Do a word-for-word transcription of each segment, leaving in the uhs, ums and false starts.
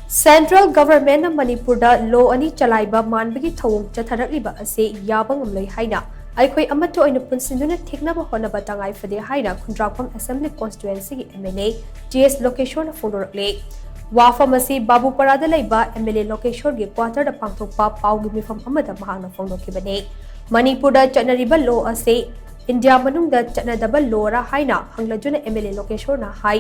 Central Governmentꯅ ꯃꯅꯤꯄꯨꯔꯗ ꯂꯣ ꯑꯅꯤ ꯆꯂꯥꯏꯕ ꯃꯥꯟꯕꯒꯤ ꯊꯧꯑꯣꯡ ꯆꯠꯊꯔꯛꯂꯤꯕ ꯑꯁꯤ ꯌꯥꯕ ꯉꯝꯂꯣꯏ ꯍꯥꯏꯅ ꯑꯩꯈꯣꯏ ꯑꯃꯠꯇ ꯑꯣꯏꯅ ꯄꯨꯟꯁꯤꯟꯗꯨꯅ ꯊꯦꯡꯅꯕ ꯍꯣꯠꯅꯕ ꯇꯉꯥꯏ ꯐꯗꯦ ꯍꯥꯏꯅ ꯈꯨꯟꯗ꯭ꯔꯥꯛꯄꯝ Assembly Constituencyꯒꯤ MLA T S ꯂꯣꯀꯦꯁꯣꯔꯅ ꯐꯣꯡꯗꯣꯔꯛꯂꯤ꯫ ꯋꯥꯐꯝ ꯑꯁꯤ ꯕꯥꯕꯨꯄꯥꯔꯥꯗ ꯂꯩꯕ MLA ꯂꯣꯀꯦꯁꯣꯔꯒꯤ quarterꯗ ꯄꯥꯡꯊꯣꯛꯄ ꯄꯥꯎꯒꯤ ꯃꯤꯐꯝ ꯑꯃꯗ ꯃꯍꯥꯛꯅ ꯐꯣꯡꯗꯣꯛꯈꯤꯕꯅꯤ꯫ ꯃꯅꯤꯄꯨꯔꯗ ꯆꯠꯅꯔꯤꯕ ꯂꯣ ꯑꯁꯤ ꯏꯟꯗꯤꯌꯥ ꯃꯅꯨꯡꯗ ꯆꯠꯅꯗꯕ ꯂꯣꯔꯥ ꯍꯥꯏꯅ ꯍꯪꯂꯗꯨꯅ MLA ꯂꯣꯀꯦꯁꯣꯔꯅ ꯍꯥꯏ,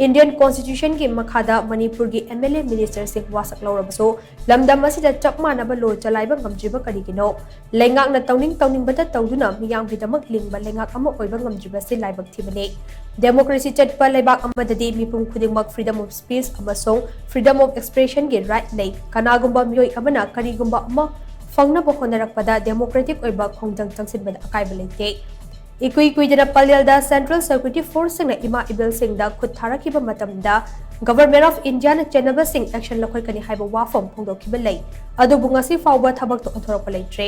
Indian Constitutionꯒꯤ ꯃꯈꯥꯗ ꯃꯅꯤꯄꯨꯔꯒꯤ MLA ministerꯁꯤꯡ ꯋꯥꯁꯛ ꯂꯧꯔꯕꯁꯨ ꯂꯝꯗꯝ ꯑꯁꯤꯗ ꯆꯞ ꯃꯥꯟꯅꯕ ꯂꯣ ꯆꯂꯥꯏꯕ ꯉꯝꯗ꯭ꯔꯤꯕ ꯀꯔꯤꯒꯤꯅꯣ? ꯂꯩꯉꯥꯛꯅ ꯇꯧꯅꯤꯡ ꯇꯧꯅꯤꯡꯕꯇ ꯇꯧꯗꯨꯅ ꯃꯤꯌꯥꯝꯒꯤꯗꯃꯛ ꯂꯤꯡꯕ ꯂꯩꯉꯥꯛ ꯑꯃ ꯑꯣꯏꯕ ꯉꯝꯗ꯭ꯔꯤꯕꯁꯤ ꯂꯥꯏꯕꯛ ꯊꯤꯕꯅꯤ꯫ Democracy ꯆꯠꯄ ꯂꯩꯕꯥꯛ ꯑꯃꯗꯗꯤ ꯃꯤꯄꯨꯝ ꯈꯨꯗꯤꯡꯃꯛ freedom of speech ꯑꯃꯁꯨꯡ freedom of expressionꯒꯤ right ꯂꯩ꯫ ꯀꯅꯥꯒꯨꯝꯕ ꯃꯤꯑꯣꯏ ꯑꯃꯅ ꯀꯔꯤꯒꯨꯝꯕ ꯑꯃ ꯐꯪꯅꯕ ꯍꯣꯠꯅꯔꯛꯄꯗ democratic ꯑꯣꯏꯕ ꯈꯣꯡꯖꯪ ꯆꯪꯁꯤꯟꯕꯗ ꯑꯀꯥꯏꯕ ꯂꯩꯇꯦ꯫ ꯏꯀꯨꯏ ꯀꯨꯏꯗꯅ ꯄꯂꯦꯜꯗ Central Security Forceꯁꯤꯡꯅ ꯏꯃꯥ ꯏꯕꯦꯜꯁꯤꯡꯗ ꯈꯨꯠ ꯊꯥꯔꯛꯈꯤꯕ ꯃꯇꯝꯗ Government of Indiaꯅ ꯆꯦꯟꯅꯕꯁꯤꯡ action ꯂꯧꯈꯠꯀꯅꯤ ꯍꯥꯏꯕ ꯋꯥꯐꯝ ꯐꯣꯡꯗꯣꯛꯈꯤꯕ ꯂꯩ꯫ ꯑꯗꯨꯕꯨ ꯉꯁꯤ ꯐꯥꯎꯕ ꯊꯕꯛꯇ ꯑꯣꯟꯊꯣꯔꯛꯄ ꯂꯩꯇ꯭ꯔꯤ꯫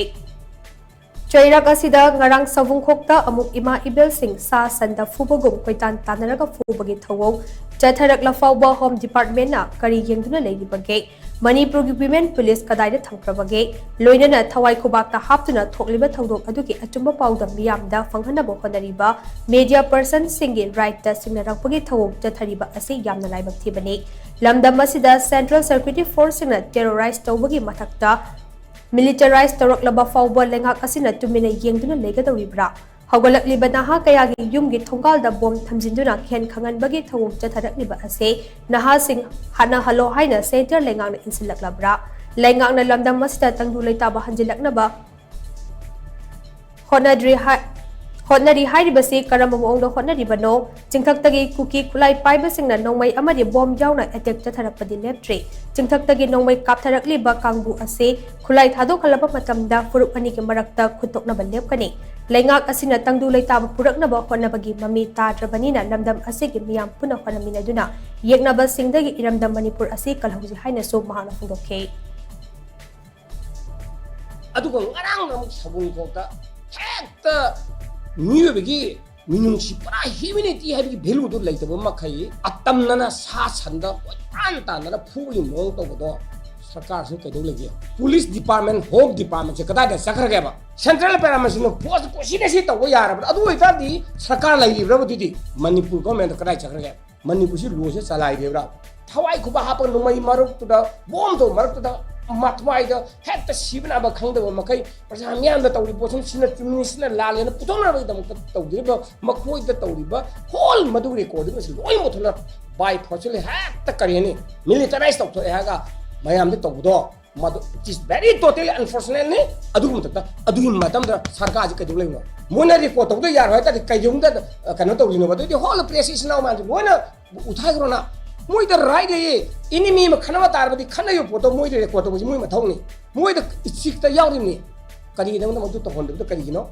ꯆꯩꯔꯛ ꯑꯁꯤꯗ ꯉꯔꯥꯡ ꯁꯥꯋꯨꯡꯈꯣꯛꯇ ꯑꯃꯨꯛ ꯏꯃꯥ ꯏꯕꯦꯜꯁꯤꯡ ꯁꯥ ꯁꯟꯗ ꯐꯨꯕꯒꯨꯝ ꯀꯣꯏꯇꯥꯟ ꯇꯥꯟꯅꯔꯒ ꯐꯨꯕꯒꯤ ꯊꯧꯑꯣꯡ ꯆꯠꯊꯔꯛꯂ ꯐꯥꯎꯕ Home Departmentꯅ ꯀꯔꯤ ꯌꯦꯡꯗꯨꯅ ꯂꯩꯔꯤꯕꯒꯦ? ꯃꯅꯤꯄꯨꯔꯒꯤ women police ꯀꯗꯥꯏꯗ ꯊꯝꯈ꯭ꯔꯕꯒꯦ? ꯂꯣꯏꯅꯅ ꯊꯋꯥꯏ ꯈꯨꯕꯥꯛꯇ ꯍꯥꯞꯇꯨꯅ ꯊꯣꯛꯂꯤꯕ ꯊꯧꯗꯣꯛ ꯑꯗꯨꯒꯤ ꯑꯆꯨꯝꯕ ꯄꯥꯎꯗꯝ ꯃꯤꯌꯥꯝꯗ ꯐꯪꯍꯟꯅꯕ ꯍꯣꯠꯅꯔꯤꯕ media personꯁꯤꯡꯒꯤ rightꯇ ꯁꯤꯡꯅꯔꯛꯄꯒꯤ ꯊꯧꯑꯣꯡ ꯆꯠꯊꯔꯤꯕ ꯑꯁꯤ ꯌꯥꯝꯅ ꯂꯥꯏꯕꯛ ꯊꯤꯕꯅꯤ꯫ ꯂꯝꯗꯝ ꯑꯁꯤꯗ Central Security Forceꯁꯤꯡꯅ terrorize ꯇꯧꯕꯒꯤ ꯃꯊꯛꯇ militarize ꯇꯧꯔꯛꯂꯕ ꯐꯥꯎꯕ ꯂꯩꯉꯥꯛ ꯑꯁꯤꯅ ꯇꯨꯃꯤꯟꯅ ꯌꯦꯡꯗꯨꯅ ꯂꯩꯒꯗꯧꯔꯤꯕ꯭ꯔꯥ? ꯍꯧꯒꯠꯂꯛꯂꯤꯕ ꯅꯍꯥ ꯀꯌꯥꯒꯤ ꯌꯨꯝꯒꯤ ꯊꯣꯡꯒꯥꯜꯗ ꯕꯣꯝ ꯊꯝꯖꯤꯟꯗꯨꯅ ꯈꯦꯟ ꯈꯪꯍꯟꯕꯒꯤ ꯊꯧꯑꯣꯡ ꯆꯠꯊꯔꯛꯂꯤꯕ ꯑꯁꯤ ꯅꯍꯥꯁꯤꯡ ꯍꯥꯠꯅꯍꯜꯂꯣ ꯍꯥꯏꯅ centre ꯂꯩꯉꯥꯛꯅ ꯏꯟꯁꯤꯜꯂꯛꯂꯕ꯭ꯔꯥ? ꯂꯩꯉꯥꯛꯅ ꯂꯝꯗꯝ ꯑꯁꯤꯗ ꯇꯪꯗꯨ ꯂꯩꯇꯥꯕ ꯍꯟꯖꯤꯜꯂꯛꯅꯕ ꯍꯣꯠꯅꯗ꯭ꯔꯤ ꯍꯥꯏ-, ꯍꯣꯠꯅꯔꯤ ꯍꯥꯏꯔꯤꯕꯁꯤ ꯀꯔꯝꯕ ꯃꯑꯣꯡꯗ ꯍꯣꯠꯅꯔꯤꯕꯅꯣ? ꯆꯤꯡꯊꯛꯇꯒꯤ ꯀꯨꯀꯤ ꯈꯨꯠꯂꯥꯏ ꯄꯥꯏꯕꯁꯤꯡꯅ ꯅꯣꯡꯃꯩ ꯑꯃꯗꯤ ꯕꯣꯝ ꯌꯥꯎꯅ attack ꯆꯠꯊꯔꯛꯄꯗꯤ ꯂꯦꯞꯇ꯭ꯔꯤ꯫ ꯆꯤꯡꯊꯛꯇꯒꯤ ꯅꯣꯡꯃꯩ ꯀꯥꯞꯊꯔꯛꯂꯤꯕ ꯀꯥꯡꯕꯨ ꯑꯁꯤ ꯈꯨꯠꯂꯥꯏ ꯊꯥꯗꯣꯛꯍꯜꯂꯕ ꯃꯇꯝꯗ ꯐꯨꯔꯨꯞ ꯑꯅꯤꯒꯤ ꯃꯔꯛꯇ ꯈꯨꯠꯇꯣꯛꯅꯕ ꯂꯦꯞꯀꯅꯤ꯫ ꯂꯩꯉꯥꯛ ꯑꯁꯤꯅ ꯇꯪꯗꯨ ꯂꯩꯇꯥꯕ ꯄꯨꯔꯛꯅꯕ ꯍꯣꯠꯅꯕꯒꯤ ꯃꯃꯤ ꯇꯥꯗ꯭ꯔꯕꯅꯤꯅ ꯂꯝꯗꯝ ꯑꯁꯤꯒꯤ ꯃꯤꯌꯥꯝ ꯄꯨꯟꯅ ꯍꯣꯠꯅꯃꯤꯟꯅꯗꯨꯅ ꯌꯦꯛꯅꯕꯁꯤꯡꯗꯒꯤ ꯏꯔꯝꯗꯝ ꯃꯅꯤꯄꯨꯔ ꯑꯁꯤ ꯀꯜꯍꯧꯁꯤ ꯍꯥꯏꯅꯁꯨ ꯃꯍꯥꯛꯅ ꯐꯣꯡꯗꯣꯛꯈꯤ꯫ ꯑꯗꯨꯒ ꯉꯔꯥꯡꯅ ꯑꯃꯨꯛ ꯁꯥꯋꯨꯡꯈꯣꯛꯇ ꯍꯦꯛꯇ ꯃꯤꯑꯣꯏꯕꯒꯤ ꯃꯤꯅꯨꯡꯁꯤ, ꯄꯨꯔꯥ ꯍ꯭ꯌꯨꯃꯦꯅꯤꯇꯤ ꯍꯥꯏꯕꯒꯤ ꯚꯦꯂꯨꯗꯨ ꯂꯩꯇꯕ ꯃꯈꯩ, ꯑꯇꯝꯅꯅ ꯁꯥ ꯁꯟꯗ ꯀꯣꯏꯇꯥꯟ ꯇꯥꯟꯅꯅ ꯐꯨꯕꯒꯤ ꯃꯑꯣꯡ ꯇꯧꯕꯗꯣ ꯁꯔꯀꯥꯔꯁꯤꯅ ꯀꯩꯗꯧ ꯂꯩꯒꯦ? ꯄꯨꯂꯤꯁ ꯗꯤꯄꯥꯔꯠꯃꯦꯟ, ꯍꯣꯝ ꯗꯤꯄꯥꯔꯠꯃꯦꯟꯁꯦ ꯀꯗꯥꯏꯗ ꯆꯠꯈ꯭ꯔꯒꯦꯕ? ꯁꯦꯟꯇ꯭ꯔꯦꯜ ꯄꯦꯔꯥꯃꯤꯁꯤꯅ ꯐꯣꯔꯁ ꯀꯣꯏꯁꯤꯟꯅ ꯁꯤ ꯇꯧꯕ ꯌꯥꯔꯕ꯭ꯔꯥ? ꯑꯗꯨ ꯑꯣꯏꯇꯥꯔꯗꯤ ꯁꯔꯀꯥꯔ ꯂꯩꯔꯤꯕ꯭ꯔꯕ? ꯑꯗꯨꯗꯤ ꯃꯅꯤꯄꯨꯔ ꯒꯣꯔꯃꯦꯟꯗ ꯀꯗꯥꯏ ꯆꯠꯈ꯭ꯔꯒꯦ? ꯃꯅꯤꯄꯨꯔꯁꯤ ꯂꯣꯁꯦ ꯆꯂꯥꯏꯔꯤꯕ꯭ꯔꯥ? ꯊꯋꯥꯏ ꯈꯨꯕ ꯍꯥꯞꯄ ꯅꯣꯡꯃꯩ ꯃꯔꯛꯇꯨꯗ, ꯕꯣꯝꯗꯣ ꯃꯔꯛꯇꯨꯗ, ꯃꯊ꯭ꯋꯥꯏꯗ ꯍꯦꯛꯇ ꯁꯤꯕ ꯅꯥꯕ ꯈꯪꯗꯕ ꯃꯈꯩ, ꯄ꯭ꯔꯖꯥ ꯃꯤꯌꯥꯝꯗ ꯇꯧꯔꯤꯕ ꯄꯣꯠꯁꯤꯅ ꯆꯨꯝꯃꯤ, ꯁꯤꯅ ꯂꯥꯜꯂꯦꯅ ꯄꯨꯊꯣꯛꯅꯕꯒꯤꯗꯃꯛꯇ ꯇꯧꯕꯤꯔꯤꯕ, ꯃꯈꯣꯏꯗ ꯇꯧꯔꯤꯕ ꯍꯣꯜ ꯃꯗꯨ ꯔꯦꯀꯣꯔꯗꯤꯡ ꯑꯁꯤ ꯂꯣꯏꯅ ꯃꯨꯊꯠꯂ, ꯕꯥꯏ ꯐꯣꯔꯁꯂꯤ ꯍꯦꯛꯇ ꯀꯔꯤ ꯍꯥꯏꯅꯤ, ꯃꯤꯂꯤꯇꯔꯥꯏꯁ ꯇꯧꯊꯣꯛꯑꯦ ꯍꯥꯏꯔꯒ ꯃꯌꯥꯝꯗ ꯇꯧꯕꯗꯣ, ꯃꯗꯨ it is very totally unfortunate ꯅꯤ꯫ ꯑꯗꯨꯒꯤ ꯃꯊꯛꯇ ꯑꯗꯨꯒꯤ ꯃꯇꯝꯗ ꯁꯔꯀꯥꯔꯁꯤ ꯀꯩꯗꯧ ꯂꯩꯕꯅꯣ? ꯃꯣꯏꯅ ꯔꯦꯀꯣꯔꯗ ꯇꯧꯗ ꯌꯥꯔꯣꯏ ꯍꯥꯏ ꯇꯥꯔꯗꯤ ꯀꯩꯗꯧꯅꯗ, ꯑ, ꯀꯩꯅꯣ ꯇꯧꯔꯤꯅꯣꯕ? ꯑꯗꯨꯗꯤ ꯍꯣꯜ ꯄ꯭ꯔꯦꯁ ꯏꯆꯤꯟ ꯏꯅꯥꯎ ꯃꯌꯥꯝꯁꯦ ꯂꯣꯏꯅ ꯎꯠꯊꯥꯏꯈ꯭ꯔꯣꯅ꯫ ꯃꯣꯏꯗ ꯔꯥꯏꯠ ꯂꯩꯌꯦ꯫ ꯑꯦꯅꯤꯃꯤ ꯑꯃ ꯈꯠꯅꯕ ꯇꯥꯔꯕꯗꯤ ꯈꯠꯅꯔꯤꯕ ꯄꯣꯠꯇꯣ ꯃꯣꯏꯗ ꯔꯦꯀꯣꯔꯗ ꯇꯧꯕꯁꯤ ꯃꯣꯏ ꯃꯊꯧꯅꯤ꯫ ꯃꯣꯏꯗ ꯏꯊꯤꯛꯁꯇ ꯌꯥꯎꯔꯤꯕꯅꯤ꯫ ꯀꯔꯤꯒꯤꯗꯃꯛꯇ ꯃꯗꯨ ꯇꯧꯍꯟꯗꯕꯗꯣ ꯀꯔꯤꯒꯤꯅꯣ?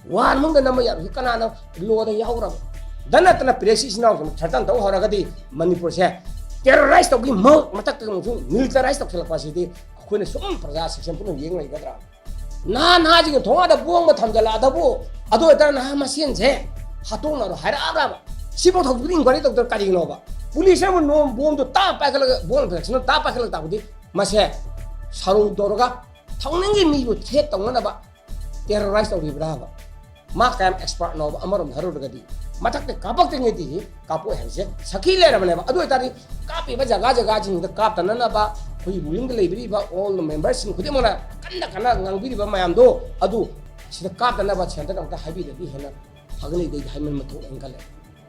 ꯋꯥꯔ ꯃꯅꯨꯡꯗ ꯅꯝꯕ ꯌꯥꯕꯁꯤ ꯀꯅꯥꯅ ꯂꯣꯗ ꯌꯥꯎꯈ꯭ꯔꯕ? ꯗ ꯅꯠꯇꯅ ꯄ꯭ꯔꯦꯁ ꯏꯆꯤꯟ ꯏꯅꯥꯎꯁꯤꯡ ꯊ꯭ꯔꯦꯇꯟ ꯇꯧ ꯍꯧꯔꯒꯗꯤ ꯃꯅꯤꯄꯨꯔꯁꯦ ꯇꯦꯔꯣꯔꯥꯏꯁ ꯇꯧꯕꯒꯤ ꯃꯍꯨꯠ ꯃꯊꯛꯇ ꯑꯃꯨꯛꯁꯨ ꯃꯤꯂꯤꯇꯔꯥꯏꯁ ꯇꯧꯁꯤꯜꯂꯛꯄ ꯑꯁꯤꯗꯤ ꯑꯩꯈꯣꯏꯅ ꯁꯨꯝ ꯄ꯭ꯔꯖꯥ ꯁꯦꯛꯁꯟ ꯄꯨꯝꯅꯃꯛ ꯌꯦꯡ ꯂꯩꯒꯗ꯭ꯔꯥ? ꯅꯍꯥ ꯅꯍꯥꯁꯤꯡꯅ ꯊꯣꯡꯒꯥꯟꯗ ꯕꯣꯝꯒ ꯊꯝꯖꯤꯜꯂꯛꯑꯗꯕꯨ, ꯑꯗꯨ ꯑꯣꯏꯇꯥꯔꯗꯤ ꯅꯍꯥ ꯃꯁꯦꯟꯁꯦ ꯍꯥꯠꯇꯣꯛꯅꯔꯣ ꯍꯥꯏꯔꯛꯑꯕ꯭ꯔꯕ? ꯁꯤꯐꯥꯎ ꯊꯧꯗꯣꯛꯇ ꯏꯟꯀ꯭ꯋꯥꯏꯔꯤ ꯇꯧꯗꯅ ꯀꯔꯤꯒꯤꯅꯣꯕ? ꯄꯨꯂꯤꯁ ꯑꯃ ꯅꯣꯡ ꯕꯣꯝꯗꯣ ꯇꯥ ꯄꯥꯏꯈꯠꯂꯒ, ꯕꯣꯝ ꯐ꯭ꯂꯦꯛꯁꯤꯅ ꯇꯥ ꯄꯥꯏꯈꯠꯂꯒ ꯇꯥꯛꯄꯗꯤ ꯃꯁꯦ ꯁꯔꯧ ꯇꯧꯔꯒ ꯊꯧꯅꯤꯡꯒꯤ ꯃꯤꯕꯨ ꯊ꯭ꯔꯦꯠ ꯇꯧꯅꯅꯕ ꯇꯦꯔꯣꯔꯥꯏꯁ ꯇꯧꯔꯤꯕ꯭ꯔꯥꯕ? ꯃꯥ ꯀꯌꯥꯝ ꯑꯦꯛꯁꯄꯥꯔꯠꯅꯣꯕ? ꯑꯃꯔꯣꯝꯗ ꯍꯥꯏꯔꯨꯔꯒꯗꯤ ꯃꯊꯛꯇ ꯀꯥꯞꯄꯛꯇ꯭ꯔꯤꯉꯩꯗꯤ ꯀꯥꯞꯄꯣꯏ ꯍꯥꯏꯕꯁꯦ ꯁꯛꯈꯤ ꯂꯩꯔꯕꯅꯦꯕ꯫ ꯑꯗꯨ ꯑꯣꯏꯇꯥꯔꯗꯤ ꯀꯥꯞꯄꯤꯕ ꯖꯒꯥ ꯖꯒꯥꯁꯤꯡꯗ ꯀꯥꯞꯇꯅꯅꯕ ꯑꯩꯈꯣꯏꯒꯤ ꯔꯨꯂꯤꯡꯗ ꯂꯩꯕꯤꯔꯤꯕ ꯑꯣꯜ ꯃꯦꯝꯕꯔꯁꯤꯡ ꯈꯨꯗꯤꯡꯃꯛꯅ ꯀꯟꯅ ꯀꯟꯅ ꯉꯥꯡꯕꯤꯔꯤꯕ ꯃꯌꯥꯝꯗꯣ ꯑꯗꯨ ꯁꯤꯗ ꯀꯥꯞꯇꯅꯕ ꯁꯦꯟꯇꯔꯗ ꯑꯝꯇ ꯍꯥꯏꯕꯤꯔꯗꯤ ꯍꯦꯟꯅ ꯐꯒꯅꯤꯗꯤ ꯑꯩ ꯍꯥꯏꯃꯟꯕ ꯊꯣꯛꯑꯦꯅ ꯈꯜꯂꯦ꯫